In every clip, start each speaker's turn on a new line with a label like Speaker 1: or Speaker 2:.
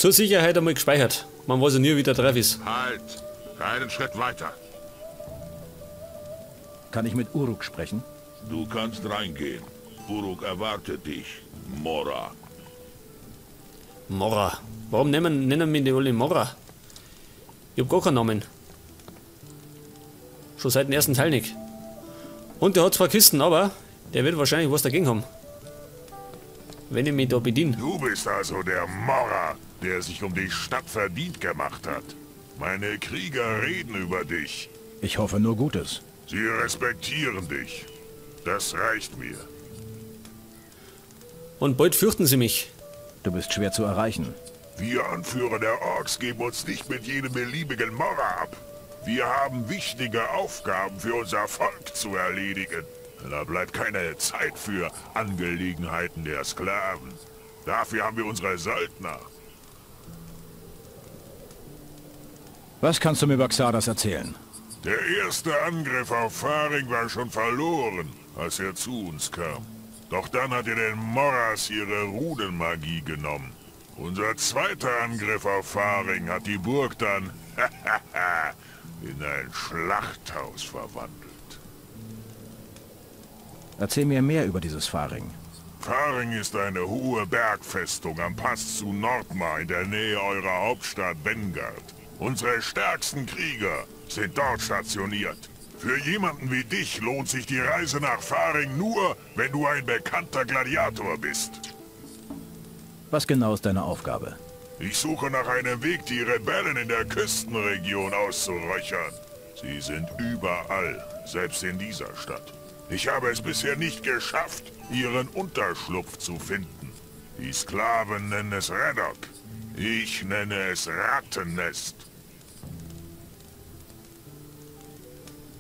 Speaker 1: Zur Sicherheit einmal gespeichert. Man weiß ja nie, wie der drauf ist.
Speaker 2: Halt! Keinen Schritt weiter.
Speaker 3: Kann ich mit Uruk sprechen?
Speaker 2: Du kannst reingehen. Uruk erwartet dich, Morra.
Speaker 1: Morra. Warum nennen mich die alle Morra? Ich hab gar keinen Namen. Schon seit dem ersten Teil nicht. Und der hat zwar Kisten, aber der wird wahrscheinlich was dagegen haben. Wenn ich mich da bediene.
Speaker 2: Du bist also der Morra, der sich um die Stadt verdient gemacht hat. Meine Krieger reden über dich.
Speaker 3: Ich hoffe nur Gutes.
Speaker 2: Sie respektieren dich. Das reicht mir.
Speaker 1: Und bald fürchten sie mich.
Speaker 3: Du bist schwer zu erreichen.
Speaker 2: Wir Anführer der Orks geben uns nicht mit jedem beliebigen Morra ab. Wir haben wichtige Aufgaben für unser Volk zu erledigen. Da bleibt keine Zeit für Angelegenheiten der Sklaven. Dafür haben wir unsere Söldner.
Speaker 3: Was kannst du mir über Xardas erzählen?
Speaker 2: Der erste Angriff auf Faring war schon verloren, als er zu uns kam. Doch dann hat er den Morras ihre Runenmagie genommen. Unser zweiter Angriff auf Faring hat die Burg dann in ein Schlachthaus verwandelt.
Speaker 3: Erzähl mir mehr über dieses Faring.
Speaker 2: Faring ist eine hohe Bergfestung am Pass zu Nordmar in der Nähe eurer Hauptstadt Vengard. Unsere stärksten Krieger sind dort stationiert. Für jemanden wie dich lohnt sich die Reise nach Faring nur, wenn du ein bekannter Gladiator bist.
Speaker 3: Was genau ist deine Aufgabe?
Speaker 2: Ich suche nach einem Weg, die Rebellen in der Küstenregion auszuräuchern. Sie sind überall, selbst in dieser Stadt. Ich habe es bisher nicht geschafft, ihren Unterschlupf zu finden. Die Sklaven nennen es Reddock. Ich nenne es Rattennest.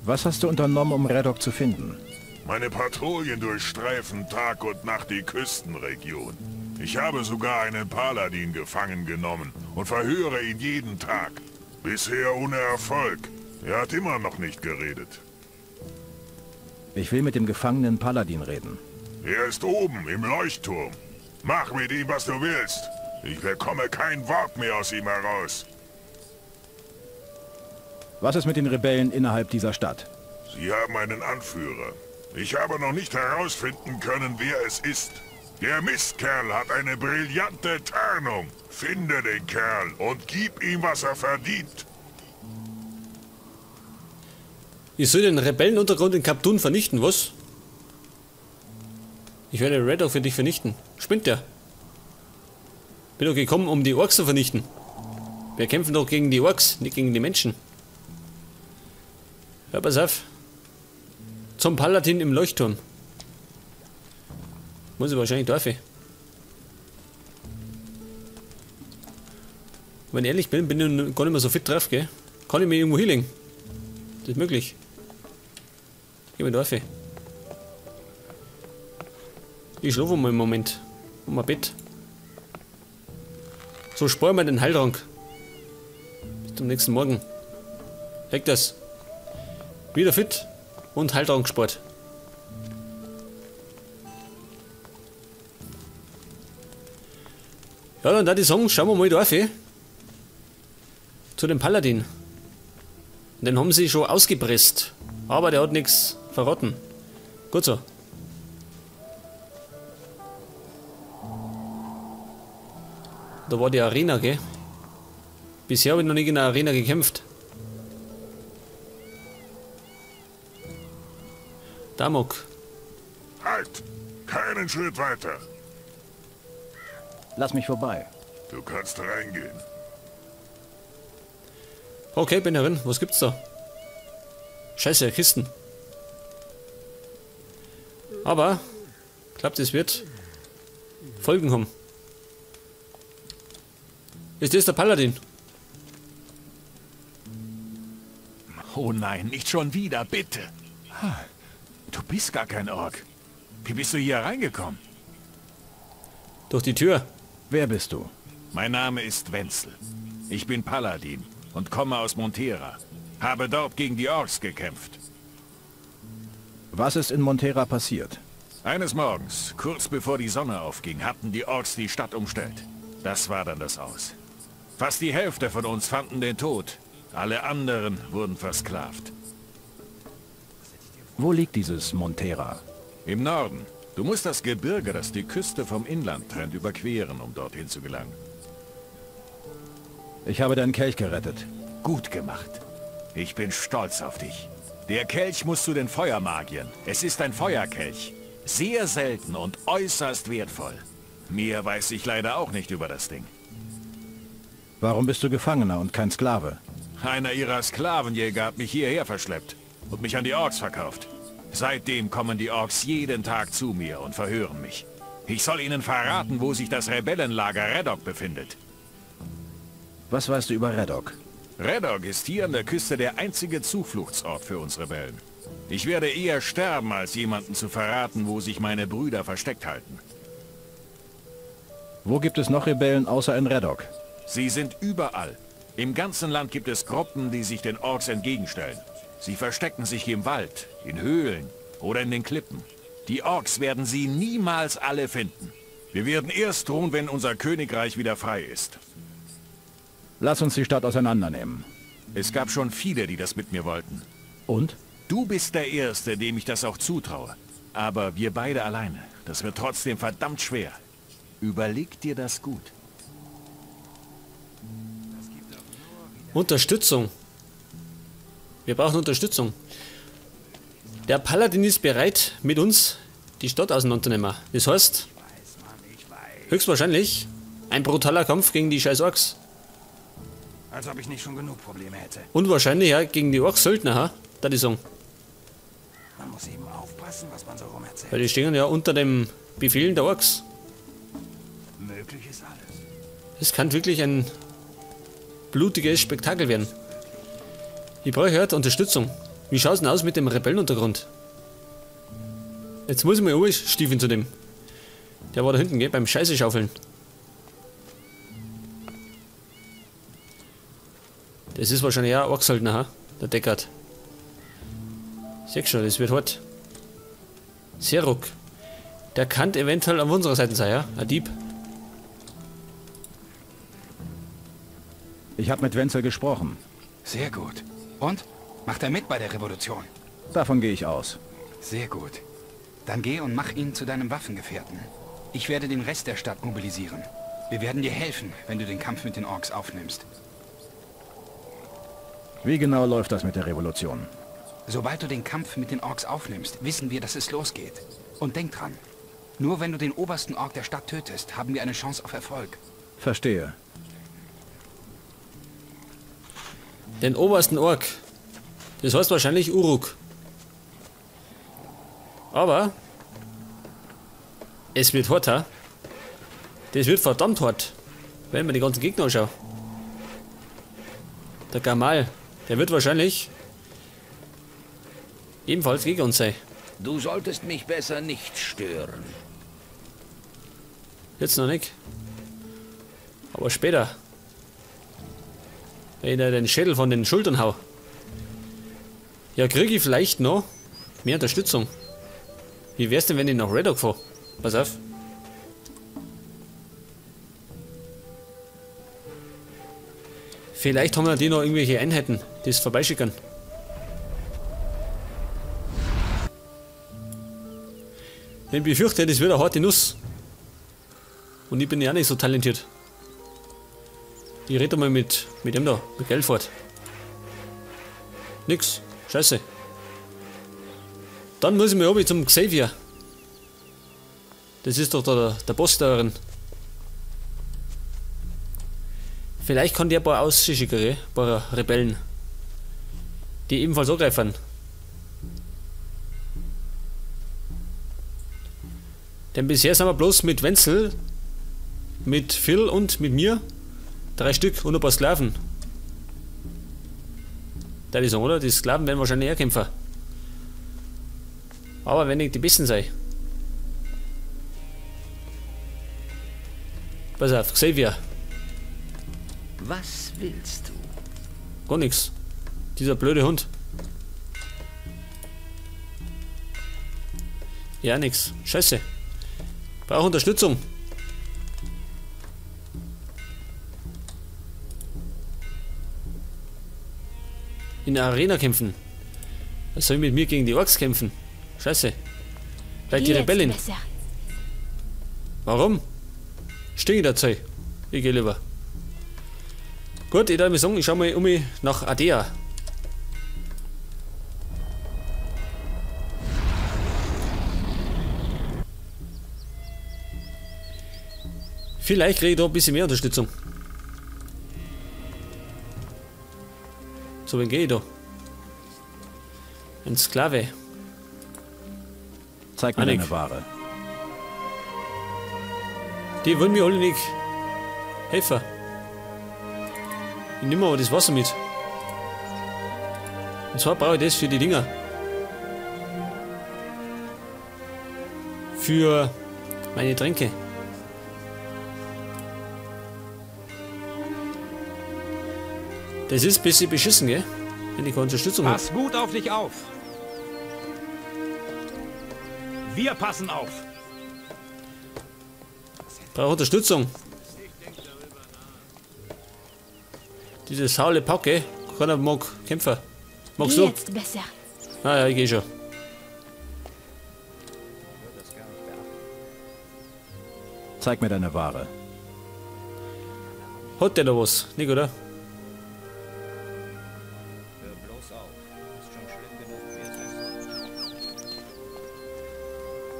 Speaker 3: Was hast du unternommen, um Reddock zu finden?
Speaker 2: Meine Patrouillen durchstreifen Tag und Nacht die Küstenregion. Ich habe sogar einen Paladin gefangen genommen und verhöre ihn jeden Tag. Bisher ohne Erfolg. Er hat immer noch nicht geredet.
Speaker 3: Ich will mit dem gefangenen Paladin reden.
Speaker 2: Er ist oben im Leuchtturm. Mach mit ihm, was du willst. Ich bekomme kein Wort mehr aus ihm heraus.
Speaker 3: Was ist mit den Rebellen innerhalb dieser Stadt?
Speaker 2: Sie haben einen Anführer. Ich habe noch nicht herausfinden können, wer es ist. Der Mistkerl hat eine brillante Tarnung. Finde den Kerl und gib ihm, was er verdient.
Speaker 1: Ich soll den Rebellenuntergrund in Kaptun vernichten, was? Ich werde Reddock für dich vernichten. Spinnt der? Bin doch gekommen, um die Orks zu vernichten. Wir kämpfen doch gegen die Orks, nicht gegen die Menschen. Ja, pass auf. Zum Paladin im Leuchtturm. Muss ich wahrscheinlich dafür. Wenn ich ehrlich bin, bin ich gar nicht mehr so fit drauf, gell? Kann ich mir irgendwo hinlegen? Das ist möglich. Geh mir dafür. Ich schlafe mal einen Moment. Um mein Bett. So, sparen wir den Heiltrank. Bis zum nächsten Morgen. Weg das. Wieder fit und Heiltrank gespart. Ja, dann da die sagen, schauen wir mal da auf, zu dem Paladin. Den haben sie schon ausgepresst. Aber der hat nichts verraten. Gut so. Da war die Arena, gell? Bisher habe ich noch nicht in der Arena gekämpft. Damok.
Speaker 2: Halt! Keinen Schritt weiter!
Speaker 3: Lass mich vorbei.
Speaker 2: Du kannst reingehen.
Speaker 1: Okay, bin herin. Was gibt's da? Scheiße, Kisten. Aber, klappt, es wird Folgen haben. Ist das der Paladin?
Speaker 4: Oh nein, nicht schon wieder, bitte. Du bist gar kein Ork. Wie bist du hier reingekommen?
Speaker 1: Durch die Tür.
Speaker 3: Wer bist du?
Speaker 4: Mein Name ist Wenzel. Ich bin Paladin und komme aus Montera. Habe dort gegen die Orks gekämpft.
Speaker 3: Was ist in Montera passiert?
Speaker 4: Eines Morgens, kurz bevor die Sonne aufging, hatten die Orks die Stadt umstellt. Das war dann das Aus. Fast die Hälfte von uns fanden den Tod. Alle anderen wurden versklavt.
Speaker 3: Wo liegt dieses Montera?
Speaker 4: Im Norden. Du musst das Gebirge, das die Küste vom Inland trennt, überqueren, um dorthin zu gelangen.
Speaker 3: Ich habe deinen Kelch gerettet.
Speaker 4: Gut gemacht. Ich bin stolz auf dich. Der Kelch muss zu den Feuermagiern. Es ist ein Feuerkelch. Sehr selten und äußerst wertvoll. Mehr weiß ich leider auch nicht über das Ding.
Speaker 3: Warum bist du Gefangener und kein Sklave?
Speaker 4: Einer ihrer Sklavenjäger hat mich hierher verschleppt und mich an die Orks verkauft. Seitdem kommen die Orks jeden Tag zu mir und verhören mich. Ich soll ihnen verraten, wo sich das Rebellenlager Reddock befindet.
Speaker 3: Was weißt du über Reddock?
Speaker 4: Reddock ist hier an der Küste der einzige Zufluchtsort für uns Rebellen. Ich werde eher sterben, als jemanden zu verraten, wo sich meine Brüder versteckt halten.
Speaker 3: Wo gibt es noch Rebellen außer in Reddock?
Speaker 4: Sie sind überall. Im ganzen Land gibt es Gruppen, die sich den Orks entgegenstellen. Sie verstecken sich im Wald, in Höhlen oder in den Klippen. Die Orks werden sie niemals alle finden. Wir werden erst ruhen, wenn unser Königreich wieder frei ist.
Speaker 3: Lass uns die Stadt auseinandernehmen.
Speaker 4: Es gab schon viele, die das mit mir wollten.
Speaker 3: Und?
Speaker 4: Du bist der Erste, dem ich das auch zutraue. Aber wir beide alleine, das wird trotzdem verdammt schwer. Überleg dir das gut.
Speaker 1: Unterstützung. Wir brauchen Unterstützung. Der Paladin ist bereit, mit uns die Stadt auseinanderzunehmen. Das heißt, höchstwahrscheinlich ein brutaler Kampf gegen die scheiß Orks.
Speaker 5: Als ob ich nicht schon genug Probleme hätte.
Speaker 1: Und wahrscheinlich ja gegen die Orks-Söldner, ha? Da die sagen.
Speaker 5: Man muss eben aufpassen, was man so rum erzählt.
Speaker 1: Weil die stehen ja unter dem Befehlen der Orks.
Speaker 5: Möglich ist alles.
Speaker 1: Es kann wirklich ein blutiges Spektakel werden. Ich brauche heute Unterstützung. Wie schaut's denn aus mit dem Rebellenuntergrund? Jetzt muss ich mal stiefeln zu dem. Der war da hinten, gell? Beim Scheiße schaufeln. Das ist wahrscheinlich auch Orksöldner, ha? Der Deckard. Seh schon, das wird hart. Seruk. Der kann eventuell auf unserer Seite sein, ja? Ein Dieb.
Speaker 3: Ich habe mit Wenzel gesprochen.
Speaker 5: Sehr gut. Und? Macht er mit bei der Revolution?
Speaker 3: Davon gehe ich aus.
Speaker 5: Sehr gut. Dann geh und mach ihn zu deinem Waffengefährten. Ich werde den Rest der Stadt mobilisieren. Wir werden dir helfen, wenn du den Kampf mit den Orks aufnimmst.
Speaker 3: Wie genau läuft das mit der Revolution?
Speaker 5: Sobald du den Kampf mit den Orks aufnimmst, wissen wir, dass es losgeht. Und denk dran, nur wenn du den obersten Ork der Stadt tötest, haben wir eine Chance auf Erfolg.
Speaker 3: Verstehe.
Speaker 1: Den obersten Ork. Das heißt wahrscheinlich Uruk. Aber es wird hart, ha? Das wird verdammt hart, wenn man die ganzen Gegner anschaut. Der Gamal, der wird wahrscheinlich ebenfalls gegen uns sein.
Speaker 6: Du solltest mich besser nicht stören.
Speaker 1: Jetzt noch nicht. Aber später. Wenn ich da den Schädel von den Schultern hau. Ja, kriege ich vielleicht noch mehr Unterstützung. Wie wär's denn, wenn ich nach Reddock fahre? Pass auf. Vielleicht haben wir die noch irgendwelche Einheiten, die es vorbeischicken. Denn ich befürchte, das wird eine harte Nuss. Und ich bin ja auch nicht so talentiert. Ich rede mal mit dem da, mit Gelford. Nix. Scheiße. Dann muss ich mal runter zum Xavier. Das ist doch der Boss da drin. Vielleicht kann der ein paar ausschicken, ein paar Rebellen. Die ebenfalls angreifen. Denn bisher sind wir bloß mit Wenzel, mit Phil und mit mir 3 Stück und ein paar Sklaven. Da ist, oder? Die Sklaven werden wahrscheinlich eher kämpfen. Aber wenn ich die Besten sei. Pass auf, Xavier.
Speaker 6: Was willst du?
Speaker 1: Gar nichts. Dieser blöde Hund. Ja, nix. Scheiße. Brauche Unterstützung. In der Arena kämpfen. Was soll ich mit mir gegen die Orks kämpfen? Scheiße. Vielleicht die Rebellin. Warum? Stinke dazu. Ich gehe lieber. Gut, ich darf mir sagen, ich schau mal um mich nach Ardea. Vielleicht kriege ich da ein bisschen mehr Unterstützung. So, wen gehe ich da? Ein Sklave.
Speaker 3: Zeig mir deine Ware.
Speaker 1: Die wollen mir alle nicht helfen. Ich nehme aber das Wasser mit. Und zwar brauche ich das für die Dinger. Für meine Tränke. Das ist ein bisschen beschissen, gell? Wenn ich keine Unterstützung habe.
Speaker 7: Pass gut auf dich auf. Wir passen auf.
Speaker 1: Brauche Unterstützung. Diese saule Packe. Keiner mag Kämpfer. Magst du?
Speaker 8: Jetzt besser.
Speaker 1: Ah ja, ich geh schon.
Speaker 3: Zeig mir deine Ware.
Speaker 1: Hat der da was? Nicht, oder?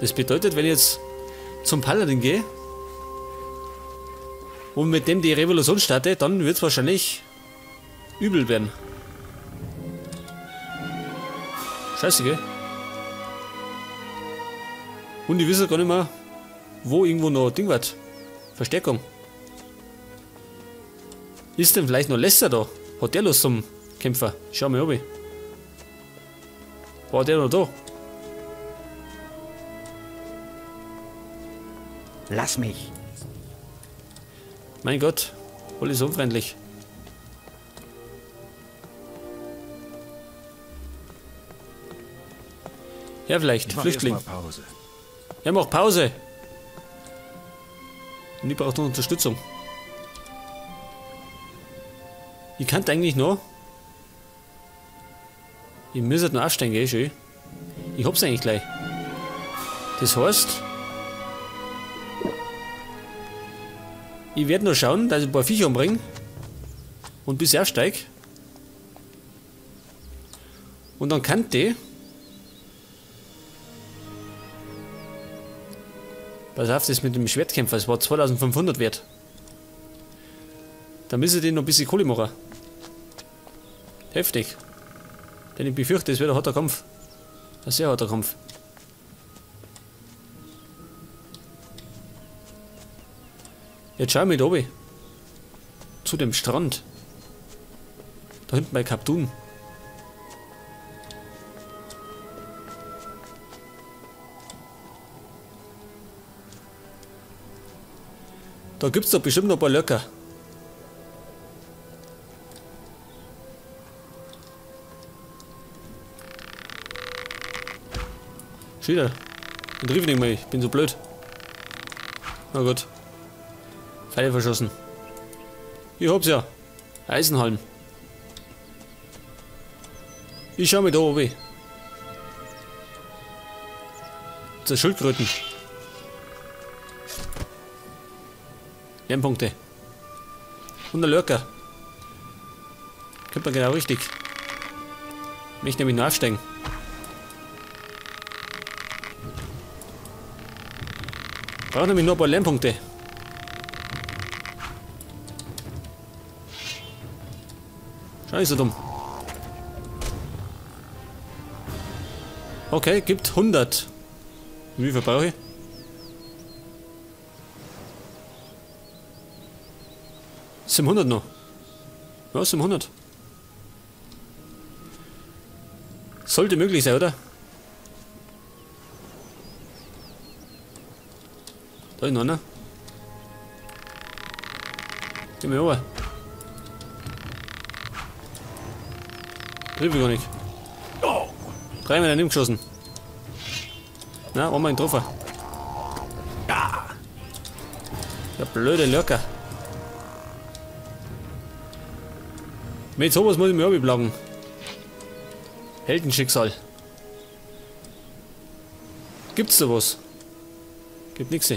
Speaker 1: Das bedeutet, wenn ich jetzt zum Paladin gehe und mit dem die Revolution starte, dann wird es wahrscheinlich übel werden. Scheiße, gell? Und ich weiß gar nicht mehr, wo irgendwo noch Ding wird. Verstärkung. Ist denn vielleicht noch Lester da? Hat der Lust zum Kämpfer? Schau mal oben. War der noch da?
Speaker 6: Lass mich.
Speaker 1: Mein Gott, alles unfreundlich. Ja, vielleicht. Flüchtling.
Speaker 4: Pause.
Speaker 1: Ja, mach Pause. Und ich brauche noch Unterstützung. Ich kann eigentlich noch. Ich muss halt noch aufsteigen, gell, schön. Ich hab's eigentlich gleich. Das heißt, ich werde noch schauen, dass ich ein paar Viecher umbringe. Und bis ich aufsteige. Und dann kann die. Pass auf, das mit dem Schwertkämpfer, das war 2500 wert. Da müssen die noch ein bisschen Kohle machen. Heftig. Denn ich befürchte, es wird ein harter Kampf. Ein sehr harter Kampf. Jetzt schau ich da oben. Zu dem Strand. Da hinten bei Kaptun. Da gibt's doch bestimmt noch ein paar Löcker. Schon wieder. Und rief nicht mehr, ich bin so blöd. Na gut. Pfeile verschossen. Ich hab's ja. Eisenhalm. Ich schau mich da oben. Zur Schildkröten. Lernpunkte. Und der Lurker. Könnte man genau richtig. Möchte nämlich noch aufsteigen. Brauche nämlich nur ein paar Lernpunkte. Schau nicht so dumm. Okay, gibt 100. Wie viel brauche ich? 700 noch. Ja, 700. Sollte möglich sein, oder? Da ist noch einer. Geh mir rüber. Treffe ich gar nicht. Dreimal daneben geschossen. Na, einmal getroffen. Der blöde Lurker. Mit sowas muss ich mich auch beplagen. Heldenschicksal. Gibt's da was? Gibt nix.